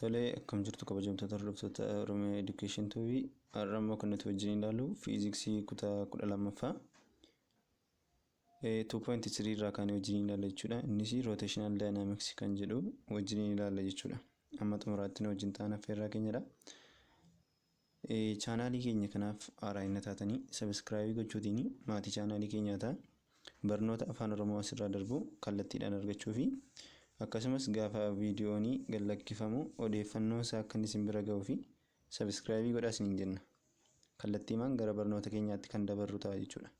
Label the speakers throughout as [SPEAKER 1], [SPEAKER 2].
[SPEAKER 1] Tolee, akkam jirtu kabajamtoota hordoftoota Oromiyaa Education TV. Har'a immoo kan nuti wajjin ilaallu fiiziksii kutaa 12ffaa 2.3 irraa kaanee wajjin ilaalla jechuudha. Innis rotational dynamics kan jedhu wajjin ilaalla jechuudha. Amma xumuraatti nu wajjin ta'an affeerraa keenyadha. Chaanaalii keenya kanaaf haaraa hin taatanii subscribe gochuutiin maatii chaanaalii keenyaa ta'a. Barnoota Afaan Oromoo asirraa darbu kallattiidhaan argachuu fi akkasumas gaafa viidiyoon gad lakkifamu odeeffannoo isaa akka inni isin bira gahuu fi subscribe godhaa isiniin jenna. Kallattiimaan gara barnoota keenyaatti kan dabarru ta'a jechuudha.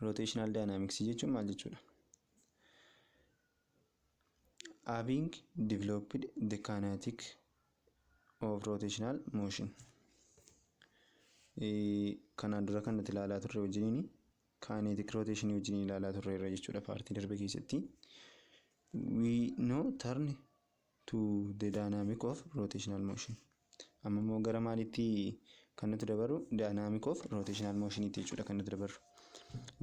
[SPEAKER 1] Rotational dynamics jechuun maal jechuudha? Having developed the kinetic of rotational motion. Kanaan dura kan nuti ilaalaa turre wajjiniin kinetic rotation wajjin ilaalaa turreerra jechuudha paartii darbe keessatti. We now turn to the dynamic of rotational motion. Amma immoo gara maalitti kan nuti dabarru? Dynamic of rotational motion jechuudha kan nuti dabarru.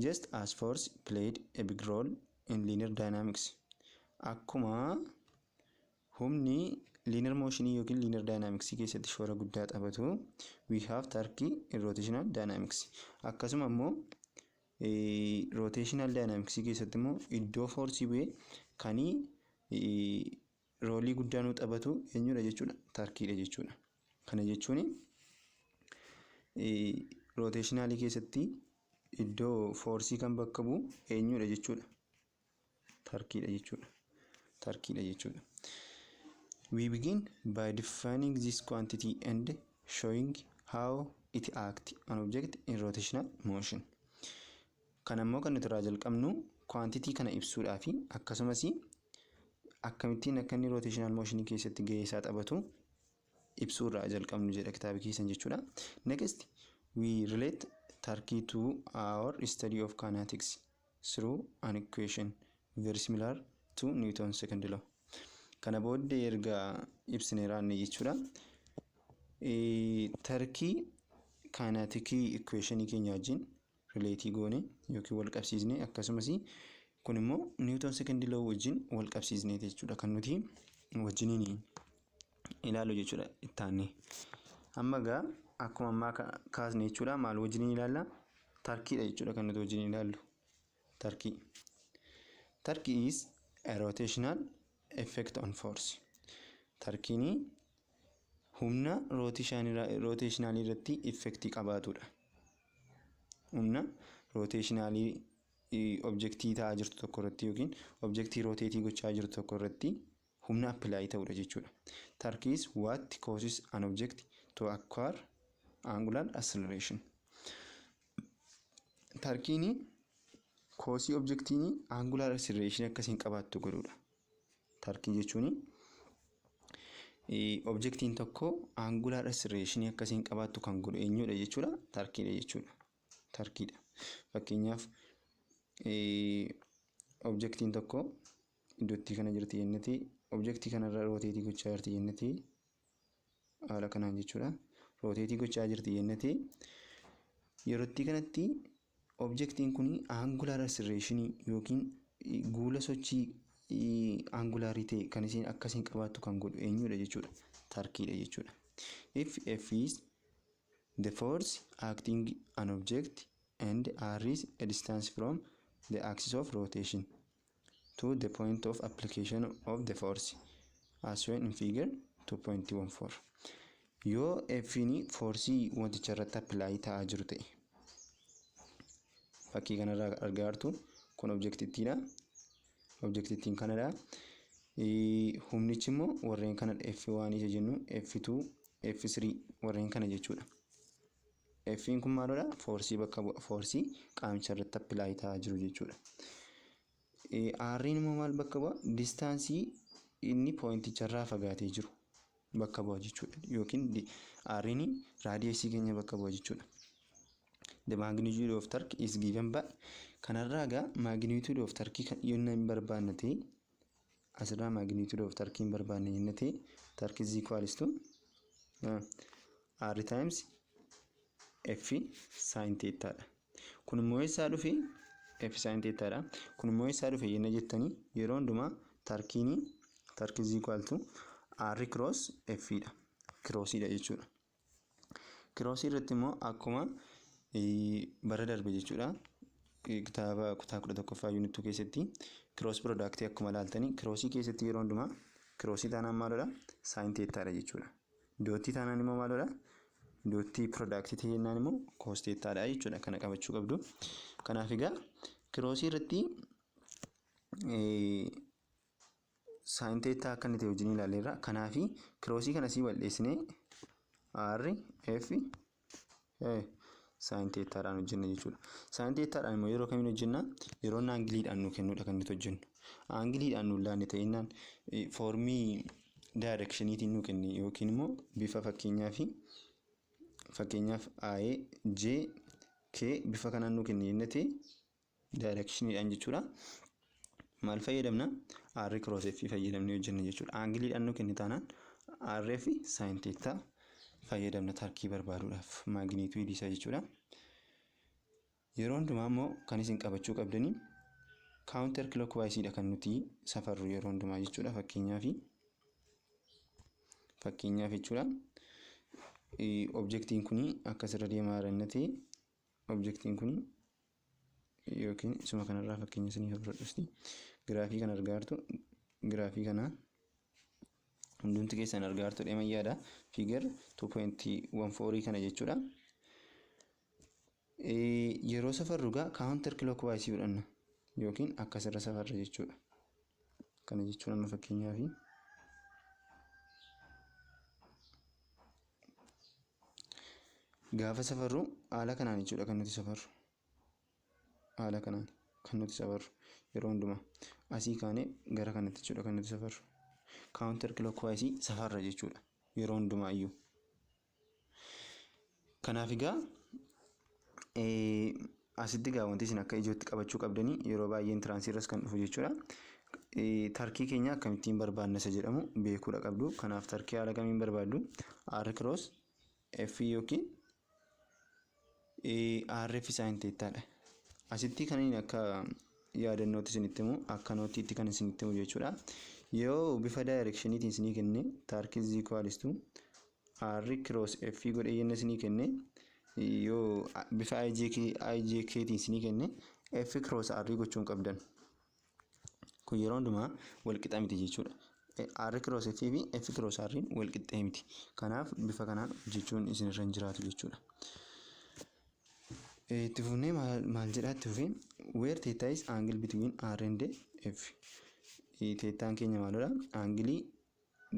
[SPEAKER 1] Just as force played a big role in linear dynamics. Akkuma humni linear motion yookiin linear dynamics keessatti shoora guddaa taphatu, we have torque in rotational dynamics. Akkasuma immoo rotational dynamics keessatti immoo iddoo force bu'ee kan roolii guddaa nu taphatu eenyudha jechuudha? Torqueiidha jechuudha. Kana jechuun rotationalii keessatti iddoo force kan bakka bu'u eenyudha jechuudha? Torqueiidha jechuudha. Torqueiidha jechuudha. We begin by defining this quantity and showing how it acts on object in rotational motion. Kan ammoo kan nuti irraa jalqabnu quantity kana ibsuudhaa fi akkasumas akkamittiin akka inni rotational motion keessatti gahee isaa taphatu ibsuu irraa jalqabnu jedha kitaaba keessan jechuudha. Next, we relate torque to our study of kinetics through an equation very similar to Newton's second law. Kana booddee erga ibsinee raanne jechuudha. Torque kinetic equationii keenya wajjin relate goone yookiin wal qabsiisne, akkasumas kun immoo Newton second law wajjin wal qabsiisne jechuudha kan nuti wajjiniin ilaalu jechuudha ittaanne. Amma egaa akkuma ammaa kaasne jechuudha, maal wajjiniin ilaalla? Torqueiidha jechuudha kan nuti wajjiniin ilaallu. Torque. Torque is a rotational effect on force. Torqueiin humna rotationalii irratti effectii qabaatudha. Humna rotationalii objectii ta'aa jirtu tokko irratti yookiin objectii rotate gochaa jirtu tokko irratti humna apply ta'udha jechuudha. Torque is what causes an object to acquire angular acceleration. Torqueiin cause objectiin angular acceleration akkasiin qabaattu godhudha. Torque jechuun objectiin tokko angular acceleration akkasiin qabaattu kan godhu eenyudha jechuudha? Torqueiidha jechuudha. Torqueiidha. Fakkeenyaaf, objectiin tokko iddootti kana jirti jenneti, objectii kanarra rotate gochaa jirti jenneti, haala kanaan jechuudha. Rotate gochaa jirti jenneti, yerootti kanatti objectiin kun angular acceleration yookiin guula sochii angularii ta'e kan isheen akkasiin qabaattu kan godhu eenyudha jechuudha? Torqueiidha jechuudha. If F is the force acting an object and R is a distance from the axis of rotation to the point of application of the force, as shown in figure 2.14. Yoo F'n force wanticha irratti apply ta'aa jiru ta'e, fakkii kanarraa argaa jirtu kun objectittiidha. Objectittiin kanadha. Humnichi immoo warreen kanadha. F1 isa jennu, F2, F3 warreen kana jechuudha. F'n kun maalidha? Force bakka bu'a. Force qaamicha irratti apply ta'aa jiru jechuudha. R'n immoo maal bakka bu'a? Distance inni pointicharraa fagaatee jiru bakka bu'a jechuudha. Yookiin R'n radiusii keenya bakka bu'a jechuudha. The magnitude of torque is given by. Kanarraa egaa magnitude of torque yoo hin barbaanne ta'e, asirraa magnitude of torque hin barbaanne jenne ta'e, torque is equals to R times F sin theta dha. Kun immoo eessaa dhufe? F sin theta dha. Kun immoo eessaa dhufe jenna jettanii, yeroo hundumaa torqueiin torque is equal to R cross F dha. Crossiidha jechuudha. Crossii irratti immoo akkuma bara darbe jechuudha. Kitaaba kutaa 11ffaa unit 2 keessatti cross productii akkuma ilaaltanii, crossii keessatti yeroo hundumaa crossii taanaan maalodha? Sine thetaadha jechuudha. Dotii taanaan immoo maalodha? Dotii productii ta'ennaan immoo cos thetaadha jechuudha. Kana qabachuu qabdu. Kanaaf egaa crossii irratti sine theta akka inni ta'e wajjin ilaalleerra. Kanaafi crossii kana sii bal'eessinee R F sine thetaadhaan hojjenna jechuudha. Sine thetaadhaan immoo yeroo kamiin hojjenna? Yeroo inni angleiidhaan nu kennudha kan nuti hojjennu. Angleiidhaan nu laanne ta'ennaan, formii directioniitiin nu kenne yookiin immoo bifa fakkeenyaaf I J K bifa kanaan nu kenne jenne ta'e, directioniidhaan jechuudha. Maal fayyadamna? R cross F fayyadamnee hojjenna jechuudha. Angleiidhaan nu kenne taanaan R F sine theta fayyadamna torqueii barbaaduudhaaf, magnitudeii isaa jechuudha. Yeroo hundumaa immoo kan isin qabachuu qabdanii counter clockwise kan nuti safarru yeroo hundumaa jechuudha. Fakkeenyaaf jechuudha. Objectiin kun akkasirra deemaa jira ta'e, objectiin kun yookiin isuma kanarraa fakkeenya isiniif fudhadhusti, giraafii kana argaa jirtu. Giraafii kana hundumti keessan argaa jirtu deeman yaada, figure 2.14 kana jechuudha. Yeroo safarru gaa counter clockwise fudhanna yookiin akkasirra safarra jechuudha. Kana jechuun amma fakkeenyaaf gaafa safarru haala kanaan jechuudha kan nuti safarru. Haala kanaan kan nuti safarru yeroo hundumaa asii kaanee gara kanatti jechuudha kan nuti safarru. Counter clockwise safarra jechuudha yeroo hundumaa iyyuu. Kanaaf egaa asitti egaa wanti isin akka ijootti qabachuu qabdanii, yeroo baay'ee entranceii irras kan dhufu jechuudha. Torqueii keenya akkamittiin barbaadna isa jedhamu beekuudha qabdu. Kanaaf torqueii haala kamiin barbaaddu? R cross F yookiin R F sine thetaadha. Asitti kan inni akka yaadannootti isinitti himu, akka noteiitti kan isinitti himu jechuudha. Yoo bifa directioniitiin isinii kenne, torque is equals to R cross F godhee yenna isinii kenne, yoo bifa IJK tiin isinii kenne, F cross R gochuu hin qabdan. Kun yeroo hundumaa wal qixa miti jechuudha. R cross F fi F cross R wal qixxee miti. Kanaaf bifa kanaan hojjechuun isinirra hin jiraatu jechuudha. Itti fufnee maal jedhaa? Itti fufee, where theta is angle between R and F. Thetaan keenya maalidha? Angleii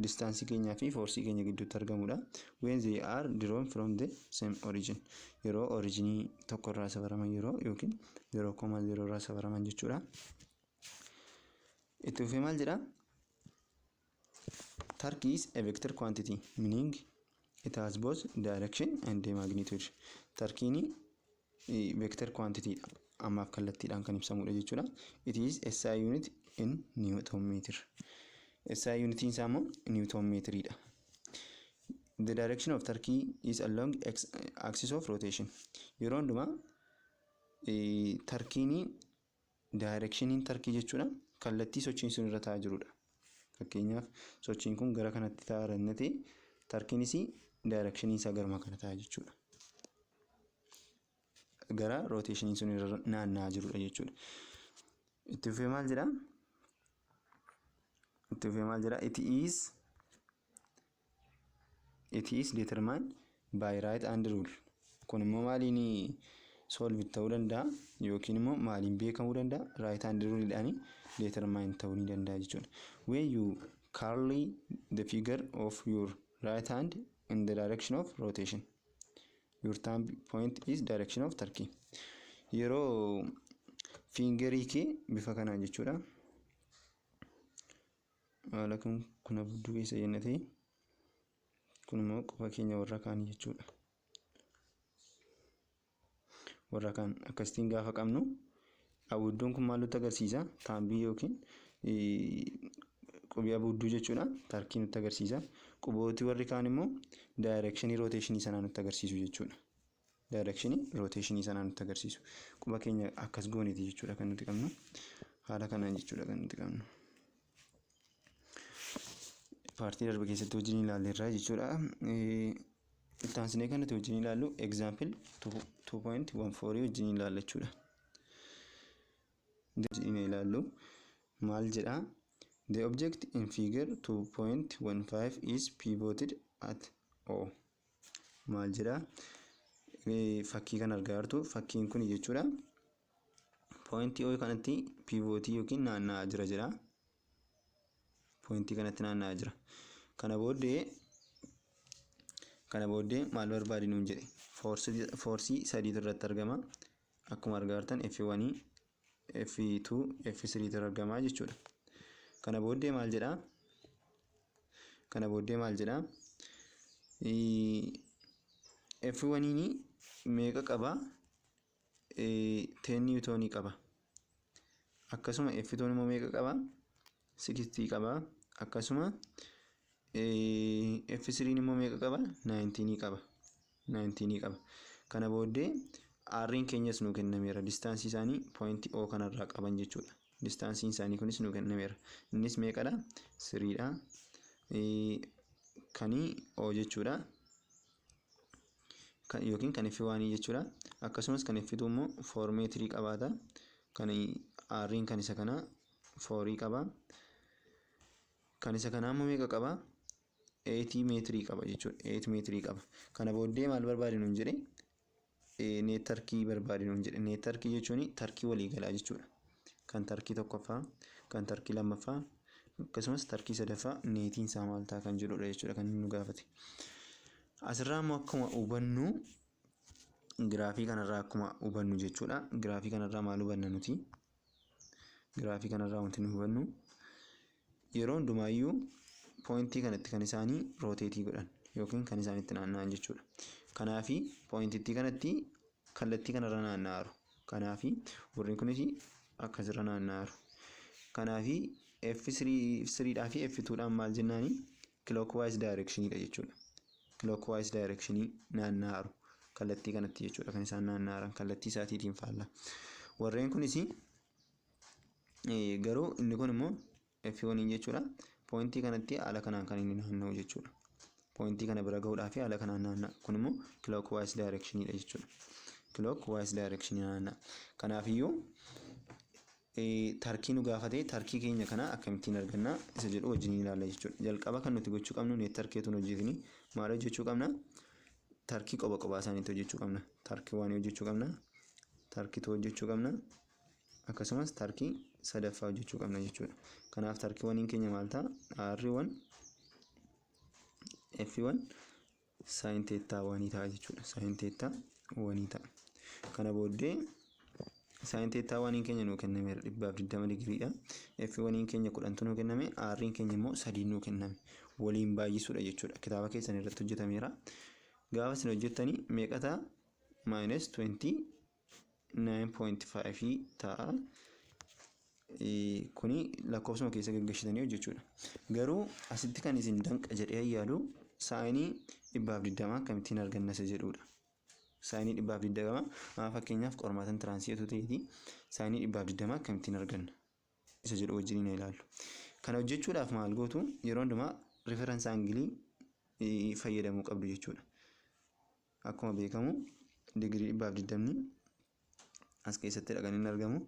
[SPEAKER 1] distanceii keenyaa fi forceii keenya gidduutti argamudha. When they are drawn from the same origin. Yeroo originii tokkorraa safaraman, yeroo yookiin 0,0 irraa safaraman jechuudha. Itti fufee maal jedhaa? Torque is a vector quantity, meaning it has both direction and magnitude. Torqueiin vector quantity dha. Ammaaf kallattiidhaan kan ibsamudha jechuudha. It is SI unit in Newton meter. SI unitiin isaa immoo Newton meteriidha. The direction of torque is along x axis of rotation. Yeroo hundumaa torqueiin, directioniin torqueii jechuudha, kallattii sochiin sun irra ta'aa jirudha. Fakkeenyaaf sochiin kun gara kanatti ta'aa jira ta'e, torqueiinis directioniin isaa garuma kana ta'a jechuudha. Gara rotationiin sun irra naanna'aa jirudha jechuudha. Itti fufee maal jedhaa? Itti fufee maal jedhaa? It is determined by right hand rule. Kun immoo maaliin solve ta'uu danda'a yookiin immoo maaliin beekamuu danda'a? Right hand ruleidhaan determine ta'uu ni danda'a jechuudha. When you curl the finger of your right hand in the direction of rotation, your thumb point is direction of torque. Yeroo fingerii kee bifa kanaan jechuudha. Haala kun kun abduu keessa jenna ta'e, kun immoo quba keenya warra kaanii jechuudha. Warra kaan akkasitiin gaafa qabnu, abudduun kun maal nutti agarsiisa? Thumbii yookiin qubii abudduu jechuudha. Torqueii nutti agarsiisa. Qubooti warri kaan immoo directionii rotationii sanaa nutti agarsiisu jechuudha. Directionii rotationii sanaa nutti agarsiisu. Quba keenya akkas gooneeti jechuudha kan nuti qabnu. Haala kanaan jechuudha kan nuti qabnu. Partii darbe keessatti wajjin ilaalleerra jechuudha. Itti aansinee kan nuti wajjin ilaallu example 2.14 wajjin ilaalla jechuudha. Wajjin ilaallu maal jedhaa? The object in figure 2.15 is pivoted at O. Maal jedhaa? Fakkii kan argaa jirtu, fakkiin kun jechuudha. Pointii O kanatti pivotii yookiin naanna'aa jira jedha. Pointii kanatti naanna'aa jira. Kana booddee maal barbaadi nuun jedhe? Forceii sadiitu irratti argama. Akkuma argaa jirtan F1, F2, F3 tu argama jechuudha. Kana booddee maal jedhaa? Kana booddee maal jedhaa? F1 meeqa qaba? 10 newtonii qaba. Akkasuma F2 immoo meeqa qaba? 60 qaba. Akkasuma F3 immoo meeqa qaba? 19 qaba. 19 qaba. Kana booddee R'n keenyas nuu kennameera. Distanceii isaanii pointii O kanarraa qaban jechuudha. Distanceiin isaanii kunis nuu kennameera. Innis meeqadha? Threedha. Kanii O jechuudha. Yookiin kan F1 jechuudha. Akkasumas kan F2 immoo 4 meetirii qabaata. Kan R'n kan isa kanaa 4 qaba. Kan isa kanaa immoo meeqa qaba? 8 meetirii qaba jechuudha. 8 meetirii qaba. Kana booddee maal barbaadi nuun jedhe? Net torqueii barbaadi nuun jedhe. Net torqueii jechuun torqueii waliigalaa jechuudha. Kan torqueii tokkoffaa, kan torqueii lammaffaa, akkasumas torqueii sadaffaa netiin isaa maal ta'a kan jedhudha jechuudha kan inni nu gaafate. Asirraa immoo akkuma hubannu, giraafii kanarraa akkuma hubannu jechuudha. Giraafii kanarraa maal hubanna nuti? Giraafii kanarraa wanti nu hubannu, yeroo hundumaayyuu pointii kanatti kan isaanii rotateii godhan yookiin kan isaan itti naanna'an jechuudha. Kanaafi pointittii kanatti kallattii kanarra naanna'aaru. Kanaafi warreen kunis akkasirra naanna'aaru. Kanaafi F3 dhaa fi F2 dhaan maal jennaani? Clockwise directionidha jechuudha. Clockwise directionii naanna'aaru. Kallattii kanatti jechuudha kan isaan naanna'aaran, kallattii isaatiitiin faalla. Warreen kunis garuu inni kun immoo F1 jechuudha. Pointii kanatti haala kanaan kan inni naanna'u jechuudha. Pointii kana bira gahuudhaaf haala kanaan naanna'a. Kun immoo clockwise directionidha jechuudha. Clockwise directionii naanna'a. Kanaafiyyuu torqueii nu gaafate, torqueii keenya kana akkamittiin arganna isa jedhu wajjin ilaalla jechuudha. Jalqaba kan nuti gochuu qabnu, net torqueetu nu hojjetini, maal hojjechuu qabna? Torqueii qoba qobaa isaaniitti hojjechuu qabna. Torqueii one hojjechuu qabna. Torqueii two hojjechuu qabna. Akkasumas torqueii sadaffaa hojjechuu qabna jechuudha. Kanaaf torqueii oneiin keenya maal ta'a? R1 F1 sine theta oneii ta'a jechuudha. Sine theta oneii ta'a. Kana booddee sine theta oneiin keenya nuu kennameera, 120 digiriidha. F oneiin keenya 10tu nuu kenname, R'n keenya immoo 3 nuu kenname. Waliin baay'isuudha jechuudha. Kitaaba keessan irratti hojjetameera. Gaafa isin hojjettanii meeqa ta'a? Minus 29.5 ta'a. Kuni lakkoofsuma keessa gaggashitanii hojjechuudha. Garuu asitti kan isin danqa jedhee yaadu sineii 120 akkamittiin arganna isa jedhudha. Sineii 120, fakkeenyaaf qormaata entranceii otoo ta'eeti, sineii 120 akkamittiin arganna isa jedhu wajjin hin ilaallu. Kana hojjechuudhaaf maal gootu? Yeroo hundumaa reference angleii fayyadamuu qabdu jechuudha. Akkuma beekamu digirii 120 as keessattidha kan inni argamu.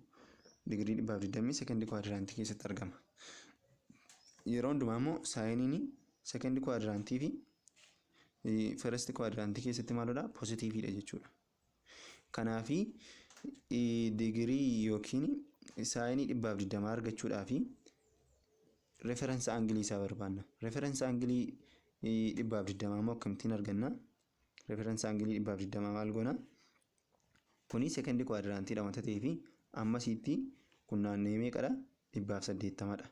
[SPEAKER 1] Digirii 120 second quadrantii keessatti argama. Yeroo hundumaa immoo sineiin second quadrantii fi first quadrantii keessatti maalidha? Positiveiidha jechuudha. Kanaafi digirii yookiin sineii 120 argachuudhaafi reference angleii isaa barbaanna. Reference angleii 120 immoo akkamittiin arganna? Reference angleii 120 maal goona? Kuni second quadrantiidha wanta ta'eef, ammasitti kun naanna'ee meeqadha? 180dha.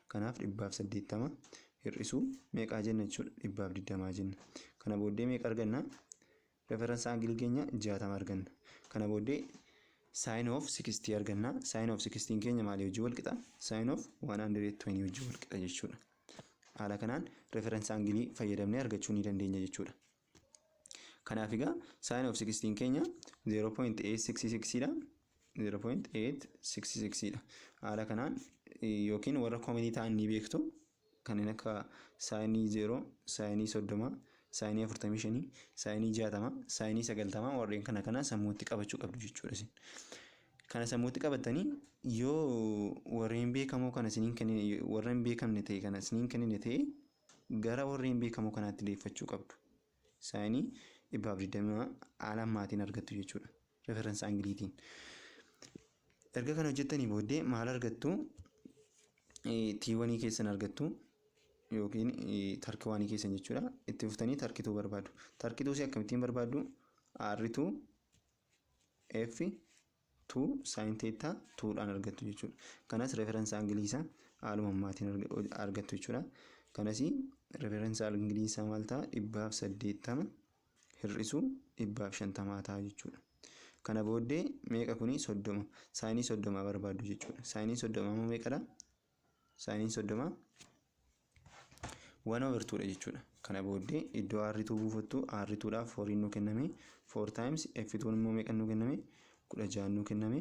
[SPEAKER 1] Kanaaf 180 hir'isuu meeqaa jenna jechuudha? 120 jenna. Kana booddee meeqa arganna? Reference angleii keenya 60 arganna. Kana booddee sine of 60 arganna. Sine of 60 keenya maalii wajjin wal qixa? Sine of 120 wajjin wal qixa jechuudha. Haala kanaan reference angleii fayyadamnee argachuu ni dandeenya jechuudha. Kanaaf egaa sine of 60 keenya 0.866 dha. 0.866 dha. Haala kanaan yookiin warra commonii ta'an ni beektu. Kanneen akka sine 0, sine 30, sine 45, sine 60, sine 90, warreen kana kana sammuutti qabachuu qabdu jechuudha isin. Kana sammuutti qabatanii yoo warreen beekamoo kana isiniin kennine, warreen beekamne ta'e kana isiniin kennine ta'e, gara warreen beekamoo kanaatti deeffachuu qabdu. Sine 120 haala ammaatiin argattu jechuudha. Reference angleiitiin. Erga kana hojjettanii booddee maal argattu? T one keessan argattu yookiin torque one keessan jechuudha. Itti fuftanii torque two barbaadu. Torque twos akkamittiin barbaaddu? R two F two sine theta twodhaan argattu jechuudha. Kanas reference angle isaa haaluma ammaatiin argattu jechuudha. Kanas reference angle isaa maal ta'a? 180 hir'isuu 150 ta'a jechuudha. Kana booddee meeqa kuni? 30. Sine 30 barbaaddu jechuudha. Sine 30 immoo meeqadha? Sineiin 30 one over twodha jechuudha. Kana booddee iddoo R two buufattu. R twodhaaf fouriin nu kenname. Four times F twon immoo meeqa nu kenname? 16 nu kenname.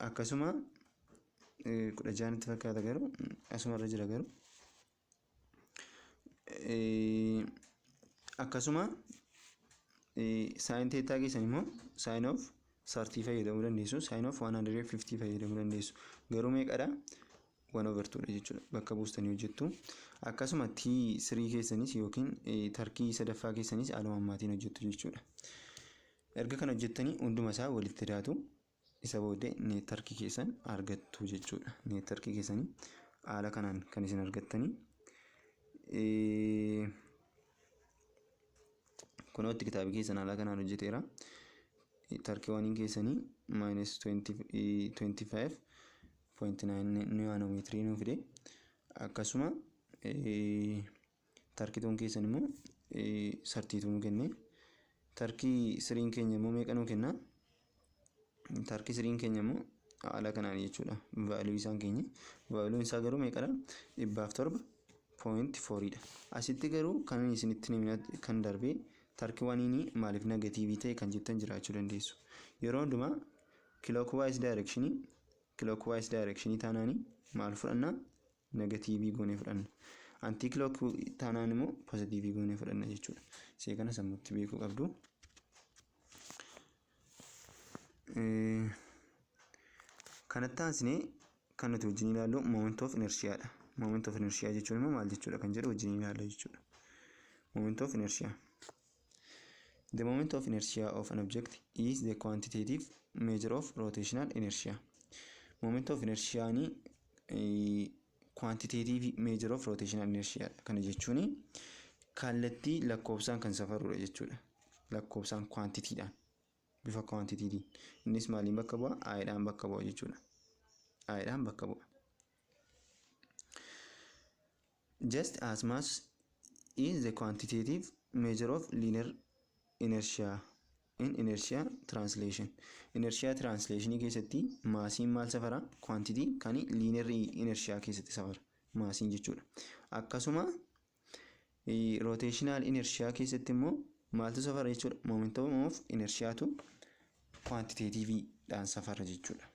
[SPEAKER 1] Akkasuma 16 natti fakkaata, garuu asumarra jira garuu. Akkasuma sine theta keessan immoo sine of 30 fayyadamuu dandeessu. Sine of 150 fayyadamuu dandeessu. Garuu meeqadha? One over twodha jechuudha. Bakka buustanii hojjettu. Akkasuma T three keessanis yookiin torque sadaffaa keessanis haaluma ammaatiin hojjettu jechuudha. Erga kana hojjettanii hunduma isaa walitti daatu. Isa booddee net torque keessan argattu jechuudha. Net torque keessanii haala kanaan kan isin argattanii. Kunootti kitaabi keessan haala kanaan hojjeteera. Torque oneiin keessanii minus 25.9 newton meter nuu fide. Akkasuma torque twon keessan immoo 32 nuu kenne. Torque threen keenya immoo meeqa nuu kenna? Torque threen keenya immoo haala kanaan jechuudha. Value isaan keenya. Valueun isaa garuu meeqadha? 107.4dha. Asitti garuu kan isinitti kan darbee torque oneiin maaliif negative ta'e kan jettan jiraachuu dandeessu. Yeroo hundumaa clockwise direction taanaanii maal fudhanna? Negative goonee fudhanna. Anti clock taanaan immoo positive goonee fudhanna jechuudha. Isee kana sammuutti beekuu qabdu. Kanatti aansinee kan nuti wajjin ilaallu moment of inertiadha. Moment of inertia jechuun immoo maal jechuudha kan jedhu wajjin ilaalla jechuudha. Moment of inertia. The moment of inertia of an object is the quantitative measure of rotational inertia. Moment of inertia ni quantitative measure of rotational inertia. Kana jechuun kallattii lakkoofsaan kan safarudha jechuudha. Lakkoofsaan, quantitiidhaan, bifa quantitiitiin. Innis maaliin bakka bu'a? I'dhaan bakka bu'a jechuudha. I'dhaan bakka bu'a. Just as mass is the quantitative measure of linear inertia in inertia translation. Inertia translation keessatti massiin maal safara? Quantity kan linear inertia keessatti safara. Massiin jechuudha. Akkasuma rotational inertia keessatti immoo maaltu safara jechuudha? Momentum of inertiatu quantitative dhaan safara jechuudha.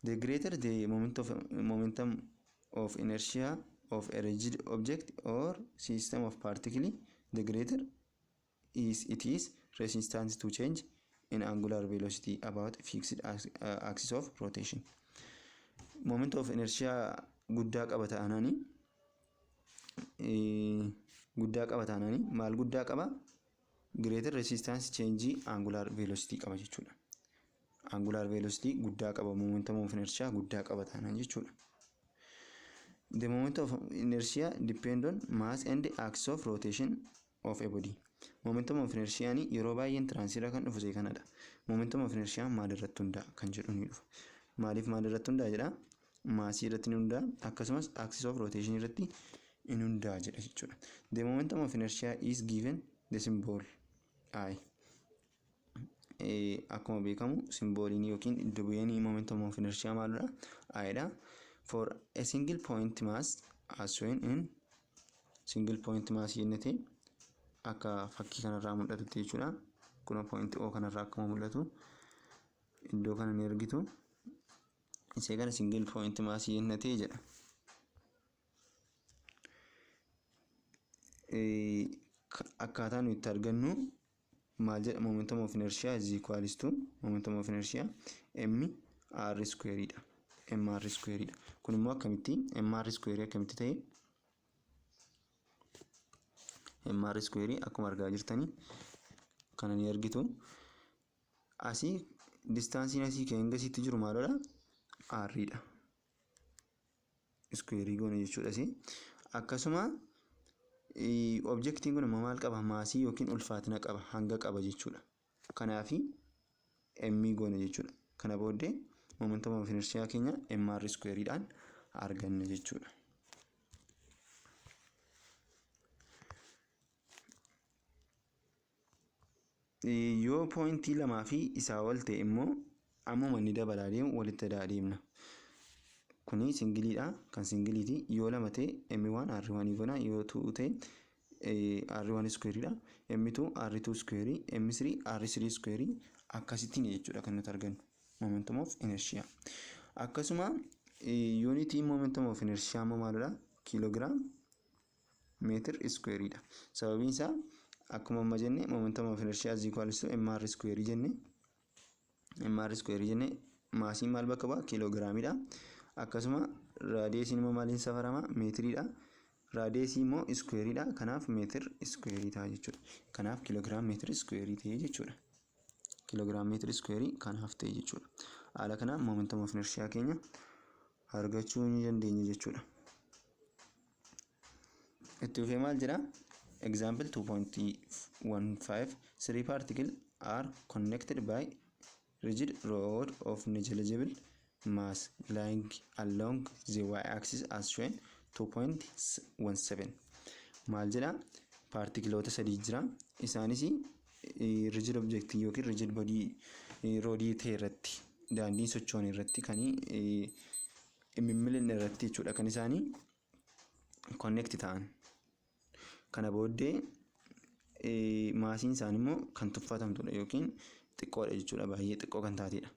[SPEAKER 1] The greater the momentum of inertia of a rigid object or system of particle, the greater is it is resistance to change in angular velocity about fixed axis of rotation. Moment of inertia guddaa qaba ta'anii, guddaa qaba taananii maal guddaa qaba? Greater resistance change angular velocity qaba jechuudha. Angular velocity guddaa qaba momentum of inertia guddaa qaba taanaan jechuudha. The moment of inertia depend on mass and axis of rotation of a body. Momentum of inertia yeroo baay'ee entranceiirra kan dhufu kanadha. Momentum of inertia maal irratti hundaa'a kan jedhu ni dhufa. Maaliif maal irratti hundaa'a jedha? Massii irratti ni hundaa'a, akkasumas axis of rotation irratti ni hundaa'a jedha jechuudha. The momentum of inertia is given the symbol I. Akkuma beekamu symboliin yookiin iddo bu'een momentum of inertia maalidha? I dha. For a single point mass as shown in single point mass jennete akka fakkii kanarraa mul'atutti jechuudha. Kun point O kanarraa akkuma mul'atu iddoo kana ni argitu. Isee kana single point mass jennetee jedha. Akkaataa nuyi itti argannu maal jedha? Momentum of inertia is equals to momentum of inertia m r square dha. M r square dha. Kun immoo akkamitti m r square akkamitti ta'e? M r square akkuma argaa jirtanii kana ni argitu. Asii distaansiin asii ka'ee hanga asitti jiru maalidha? R dha. Square goone jechuudha asii. Akkasuma objectiin kun immoo maal qaba? Maasii yookiin ulfaatina qaba, hanga qaba jechuudha. Kanaafi m goone jechuudha. Kana booddee momentum of inertia keenya m r square dhaan arganna jechuudha. Yoo poointii lamaa fi isaa ol ta'e immoo ammuma inni dabalaa deemu walitti adeemna. Kuni singiliidha. Kan singiliiti. Yoo lama ta'e m1 r1 goona. Yoo 2 ta'e r1 square dha. M2 r2 square, m3 r3 square, akkasittiin jechuudha kan nuti argannu momentum of inertia. Akkasuma yuunitiin momentum of inertia immoo maalidha? Kiiloogiraam meetir square dha. Sababiin isaa akkuma amma jenne momentum of inertia is equals to mr square jenne, mr square jenne, maasiin maal bakka bu'a? Kiiloogiraamidha. Akkasuma raadiyeesiin immoo maaliin safarama? Meetiriidha. Raadiyeesii immoo iskuweeriidha. Kanaaf meetir iskuweerii ta'a jechuudha. Kanaaf kiiloogiraam meetir iskuweerii ta'e jechuudha. Kiiloogiraam meetir iskuweerii kanaaf ta'e jechuudha. Haala kanaan momentum of inertia keenya argachuu ni dandeenya jechuudha. Itti fufee maal jedha? Example 2.15: three particles are connected by rigid rod of negligible mass lying along the y-axis as shown 2.17. Maal jedha? Paartikiloota sadii jira. Isaanis rigid object yookiin rigid body roodii ta'e irratti, daandii socho'an irratti, kan mimmilinne irratti jechuudha kan isaanii connect ta'an. Kana booddee maasiin isaanii immoo kan tuffatamtudha yookiin xiqqoodha jechuudha, baay'ee xiqqoo kan taatedha.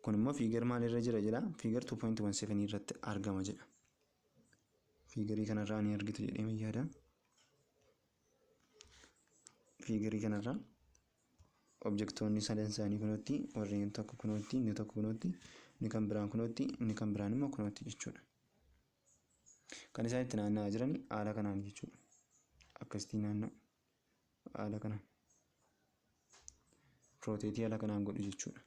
[SPEAKER 1] Kun immoo figure maalirra jira jedha? Figure 2.17 irratti argama jedha. Fiigarii kanarraa ni argitu jedhee yaada. Fiigarii kanarraa objektoonni sadan isaanii kunootti, warreen tokko kunootti, inni tokko kunootti, inni kan biraan kunootti, inni kan biraan immoo kunootti jechuudha. Kan isaan itti naanna'aa jiran haala kanaan jechuudha. Akkasitti naanna'u, haala kanaan. Rotate haala kanaan godhu jechuudha.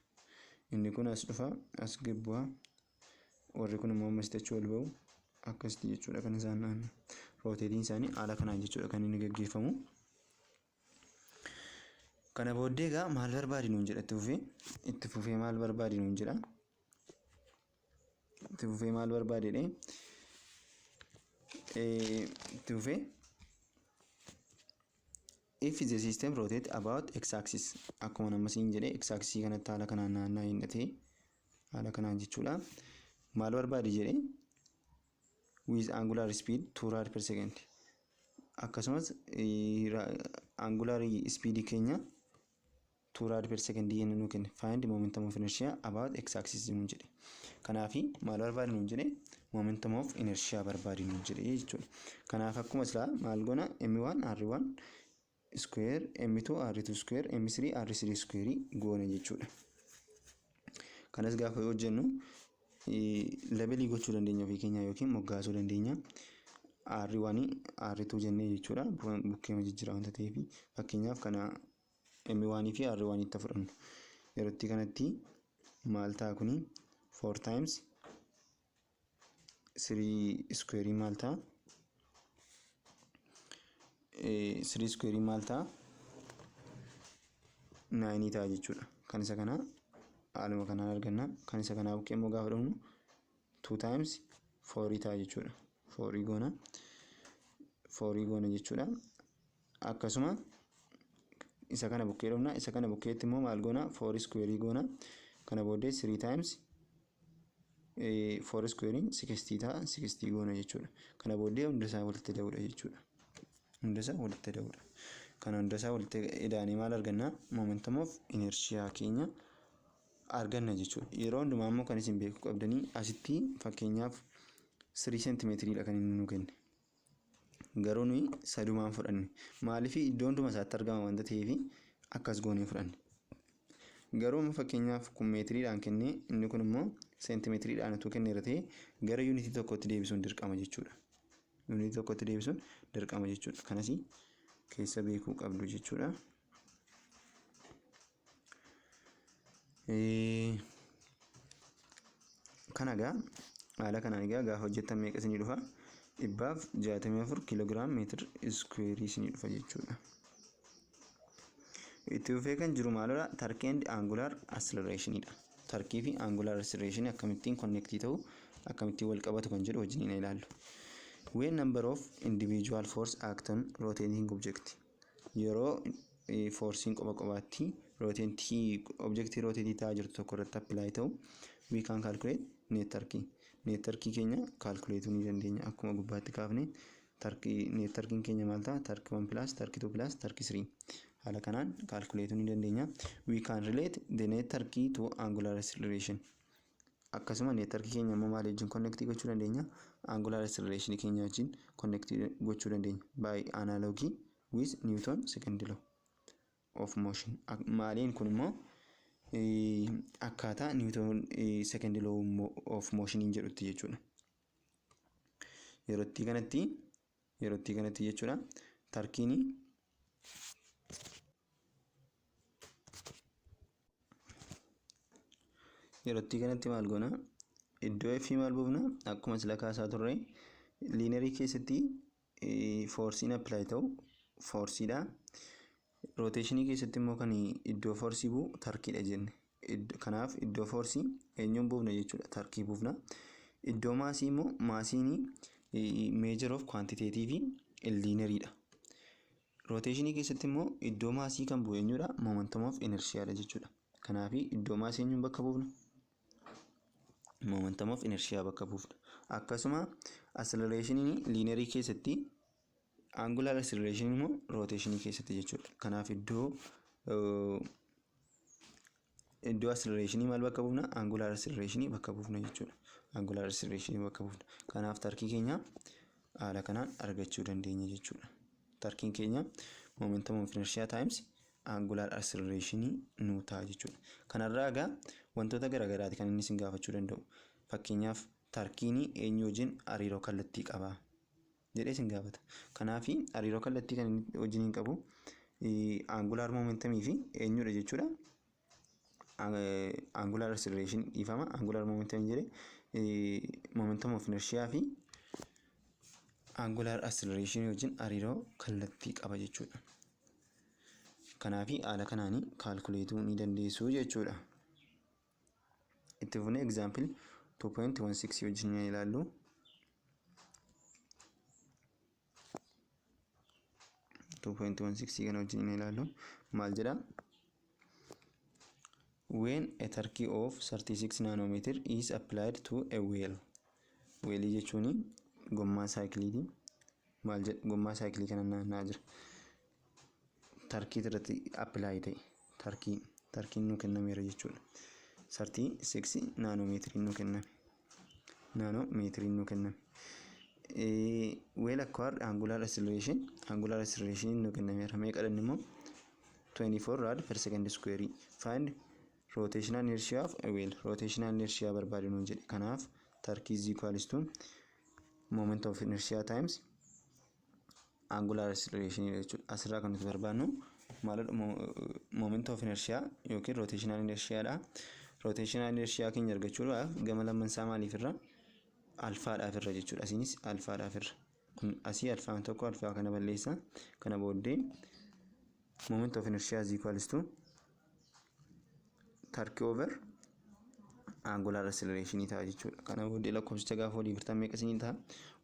[SPEAKER 1] Inni kun as dhufa, as gabbu'aa, warri kun immoo ammas achi ol ba'u, akkasitti jechuudha kan isaan naanna'u. Rooteetiin isaanii haala kanaan jechuudha kan inni gaggeeffamu. Kana booddee egaa maal barbaadi nuun jedha itti fufee? Itti fufee maal barbaadi nuun jedha? Itti fufee maal barbaade jedhee? Itti fufee, if the system rotate about x axis, akkuma nama siin jedhe, x axis kanatti haala kanaan naanna'aa hin ta'e, haala kanaan jechuudha. Maal barbaadi jedhee? With angular speed 2 rad per second. Akkasumas angular speed keenya 2 rad per second yennu nu kenne. Find momentum of inertia about x axis nuun jedhe. Kanaafi maal barbaadi nuun jedhe? Momentum of inertia barbaadi nuun jedhe jechuudha. Kanaaf akkuma silaa maal goona? M1 r1 square, m2 r2 square, m3 r3 square goona jechuudha. Kanas gaafa hojjennu labelii gochuu dandeenya ofii keenya yookiin moggaasuu dandeenya. R1 R2 jennee jechuudha. Bukkeema jijjiiraa wanta ta'eef, fakkeenyaaf kana M1 fi R1 itti fudhannu. Yerootti kanatti maal ta'a kuni? 4 times 3 square maal ta'a? 3 square maal ta'a? 9 ta'a jechuudha. Kan isa kana haaluma kanaan arganna. Kan isa kanaa bukkee immoo gaafa dhufnu 2 times 4 ta'a jechuudha. 4 goona. 4 goona jechuudha. Akkasuma isa kana bukkee dhufna. Isa kana bukkeetti immoo maal goona? 4 square goona. Kana booddee 3 times 4 square 16 ta'a, 16 goona jechuudha. Kana booddee hunda isaa walitti ida'uudha jechuudha. Hunda isaa walitti ida'uudha. Kana hunda isaa walitti ida'anii maal arganna? Momentum of inertia keenya arganna jechuudha. Yeroo hundumaa immoo kan isin beekuu qabdanii asitti fakkeenyaaf 3 seentimeetiriidha kan inni nu kenne. Garuu nuyi sadumaan fudhanne. Maaliif? Iddoo hunduma isaatti argama waanta ta'eef akkas goonee fudhanne. Garuu fakkeenyaaf kun meetiriidhaan kennee, inni kun immoo seentimeetiriidhaan utuu kenneera ta'e, gara yuunitii tokkotti deebisuun dirqama jechuudha. Yuunitii tokkotti deebisuun dirqama jechuudha. Kanas keessa beekuu qabdu jechuudha. Kana egaa haala kanaan egaa gaafa hojjettan meeqa isinii dhufa? 164 kiiloogiraam meetir iskuweerii isinii dhufa jechuudha. Itti fufee kan jiru maalidha? Torque and angular accelerationidha. Torque fi angular acceleration akkamittiin connect ta'u, akkamittiin wal qabatu kan jedhu wajjin ilaallu. When number of individual force act on rotating object, yeroo forsiin qofa qofaatti rotating objectii rotate ta'aa jirtu tokko irratti apply ta'u, we can calculate net torque. Net torque keenya calculate ni dandeenya. Akkuma gubbaatti kaafne, torque, net torqueiin keenya maal ta'a? Torque 1 plus torque 2 plus torque 3. Haala kanaan calculate ni dandeenya. We can relate the net torque to angular acceleration. Akkasuma net torque keenya immoo maal wajjin connect gochuu dandeenya? Angular acceleration keenya wajjin connect gochuu dandeenya. By analogy with Newton second law of motion. Maaliin kun immoo akkaataa Newton second law of motion jedhutti jechuudha. Yerootti kanatti jechuudha. Torqueiin yerootti kanatti maal goona? Iddoo F maal buufna? Akkuma sila kaasaa turre, linearii keessatti forsiin apply ta'u forsiidha. Rotationii keessatti immoo kan iddoo forsii bu'u torqueiidha jenne. Kanaaf iddoo forsii eenyuun buufna jechuudha? Torqueii buufna. Iddoo massii immoo, massiin measure of quantitative lineariidha. Rotationii keessatti immoo iddoo massii kan bu'u eenyudha? Momentum of inertiaadha jechuudha. Kanaaf iddoo massii eenyuun bakka buufna? Momentum of inertia bakka buufna. Akkasuma accelerationiin linearii keessatti, angular acceleration immoo rotationii keessatti jechuudha. Kanaaf iddoo accelerationii maal bakka buufna? Angular acceleration bakka buufna jechuudha. Angular acceleration bakka buufna. Kanaaf torqueii keenya haala kanaan argachuu dandeenya jechuudha. Torqueiin keenya momentum of inertia times angular acceleration nuu ta'a jechuudha. Kanarraa egaa wantoota garaagaraati kan inni isin gaafachuu danda'u. Fakkeenyaaf, torqueiin eenyu wajjin hariiroo kallattii qaba jedhee isin gaafata. Kanaaf hariiroo kallattii kan inni wajjin hin qabu angular momentumii fi eenyudha jechuudha? Angular acceleration, dhiifama, angular momentum jedhee, momentum of inertia fi angular acceleration wajjin hariiroo kallattii qaba jechuudha. Kanaaf haala kanaan calculateuu ni dandeessu jechuudha. Itti fufnee example 2.16 wajjin ilaallu. 2.16 kana wajjin ilaallu maal jedha? When a torque of 36 nanometer is applied to a wheel. Wheelii jechuun gommaa saayikiliiti. Maal jedha? Gommaa saayikilii kana naanna'aa jira. Torqueii irratti apply ta'e. Torqueiin nuu kennameera jechuudha. 36 nanometeriin nuu kenname. Nanometeriin nuu kenname. Wheel acquired angular acceleration, angular acceleration nuu kennameera. Meeqa dhanni immoo? 24 rad per second square. Find rotational inertia of a wheel. Rotational inertia barbaadu nuun jedhe. Kanaaf torque is equals to moment of inertia times angular acceleration jechuudha. Asirraa kan nuti barbaadnu maalidha? Moment of inertia yookiin rotational inertia dha. Rotational inertia keenya argachuudhaaf gama lammansaa maaliif irra? Alphaadhaaf irra jechuudha. Asiinis alphaadhaaf irra. Kun asii alphaan tokko alphaa kana balleessa. Kana booddee moment of inertia is equals to torque over angular acceleration ta'a jechuudha. Kana booddee lakkoofsicha gaafa walii hirtan meeqa isinii ta'a?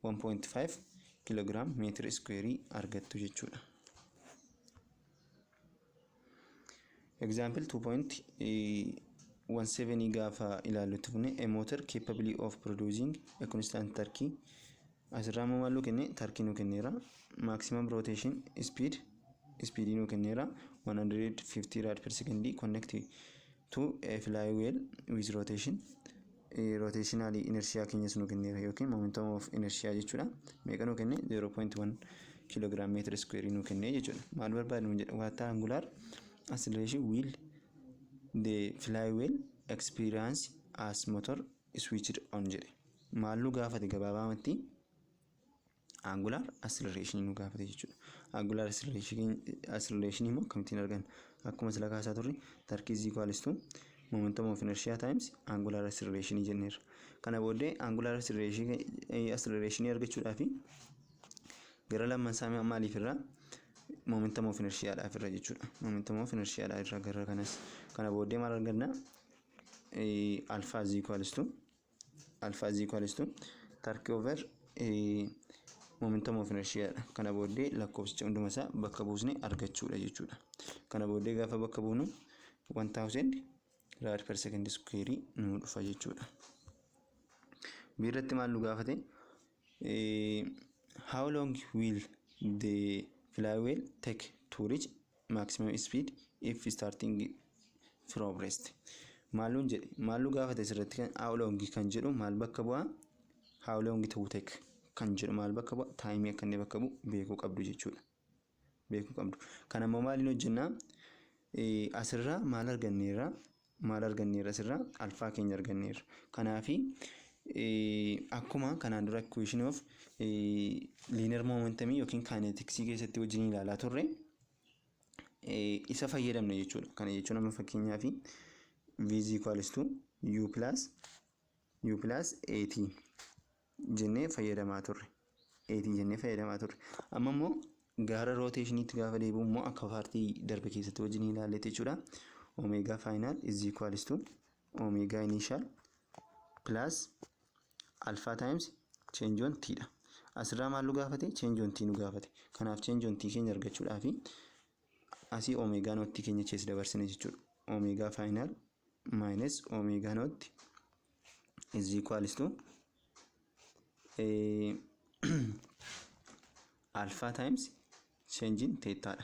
[SPEAKER 1] 1.5 kiloogiraam meetira iskuweerii argattu jechuudha. Example 2.17 gaafa ilaallutti fune, a motor capable of producing a constant torque. Asirraa immoo maal nu kenne? Torqueii nu kenneera. Maximum rotation speed nu kenneera, 150 rad per second, connect to a flywheel with rotation Rotational inertia keenyas nu kenneera yookiin momentum of inertia jechuudha. Meeqa nu kenne? 0.1 kilogram meter square nu kenne jechuudha. Maal barbaadu nu jedha? What angular acceleration will the flywheel experience as motor switched on jedhe. Maal nu gaafate gabaabaamatti? Angular acceleration nu gaafate jechuudha. Angular acceleration immoo akkamittiin arganna? Akkuma sila kaasaa turre, torque is equals to momentum of inertia times angular acceleration jenneerra. Kana booddee angular acceleration argachuudhaaf gara lamman isaa maaliif irraa? Momentum of inertia dhaaf irra jechuudha. Momentum of inertia dha irra gara kanas. Kana booddee maal arganna? Alpha is equals to torque over momentum of inertia dha. Kana booddee lakkoofsicha hunduma isaa bakka buusnee argachuudha jechuudha. Kana booddee gaafa bakka buunu 1000 rad per second square nu dhufa jechuudha. Biirratti maal nu gaafate? How long will the flywheel take to reach maximum speed if starting from rest? Maal nuun jedhe? Maal nu gaafate asirratti? Kan how long kan jedhu maal bakka bu'aa? How long to take kan jedhu maal bakka bu'a? Timeii akka inni bakka bu'u beekuu qabdu jechuudha. Beekuu qabdu. Kana immoo maaliin hojjennaa? Asirraa maal arganneerra? Maal arganneerra asirraa? Alpha keenya arganneerra. Kanaafi akkuma kanaan dura equation of linear momentum yookiin kinetics keessatti wajjin ilaalaa turre isa fayyadamna jechuudha. Kana jechuun amma fakkeenyaaf v is equals to u plus at jennee fayyadamaa turre. At jennee fayyadamaa turre. Amma immoo gara rotationiitti gaafa deebi'u immoo akka partii darbe keessatti wajjin ilaalletti jechuudha. Omega final is equals to omega initial plus alpha times change on t dha. Asirraa maal nu gaafate? Change on t nu gaafate. Kanaaf change on t keenya argachuudhaaf asii omega nought keenya keessa dabarsine jechuudha. Omega final minus omega nought is equals to alpha times change in theta dha.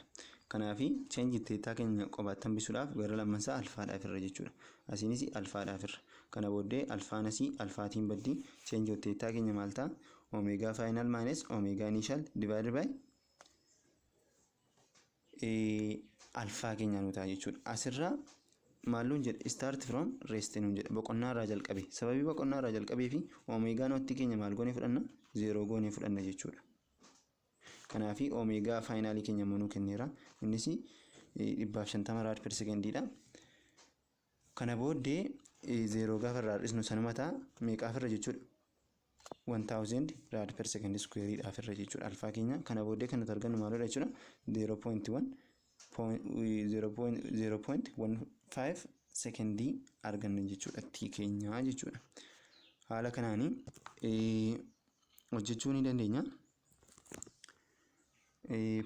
[SPEAKER 1] Kanaafi change in theta keenya qobaatti hambisuudhaaf gara lammansaa alphaadhaaf irra jechuudha. Asiinis alphaadhaaf irra. Kana booddee alphaan asii alphaatiin baddii, change of theta keenya maal ta'a? Omega final minus omega initial divided by alpha keenya nu ta'a jechuudha. Asirraa maal nuun jedhe? Start from rest nuun jedhe, boqonnaa irraa jalqabe. Sababii boqonnaa irraa jalqabee fi omega nought keenya maal goonee fudhanna? Zeeroo goonee fudhanna jechuudha. Kanaafi omega finalii keenya immoo nuu kenneera. Innis 150 rad per secondiidha. Kana booddee zeeroo gaafa irraa hir'isnu sanuma ta'a, meeqaaf irra jechuudha? 1000 rad per second squareedhaaf irra jechuudha alpha keenya. Kana booddee kan nuti argannu maalidha jechuudha? 0.1 0.15 sekendii arganna jechuudha t keenya jechuudha. Haala kanaanii hojjechuu ni dandeenya.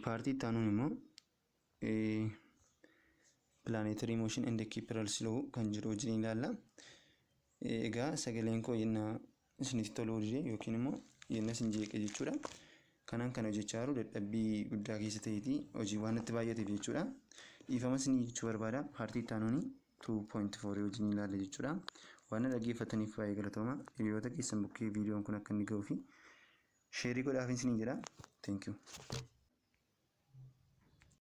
[SPEAKER 1] Partii itti aanuun immoo planetary motion and Kepler's law kan jedhu wajjin ilaalla. Egaa sagaleen koo yennaa isinitti toluu dide yookiin immoo yenna isin jeeqe jechuudha. Kanaan kan hojjechaa jiru dadhabbii guddaa keessa ta'eeti, hojii waan natti baay'ateef jechuudha. Dhiifama isinii jechuu barbaada. Partii itti aanuun 2.4 wajjin ilaalla jechuudha. Waan na dhaggeeffataniif baay'ee galatooma. Hiriyoota keessan bukkee viidiyoon kun akka inni ga'uu fi shareii godhaaf isiniin jedha. Thank you.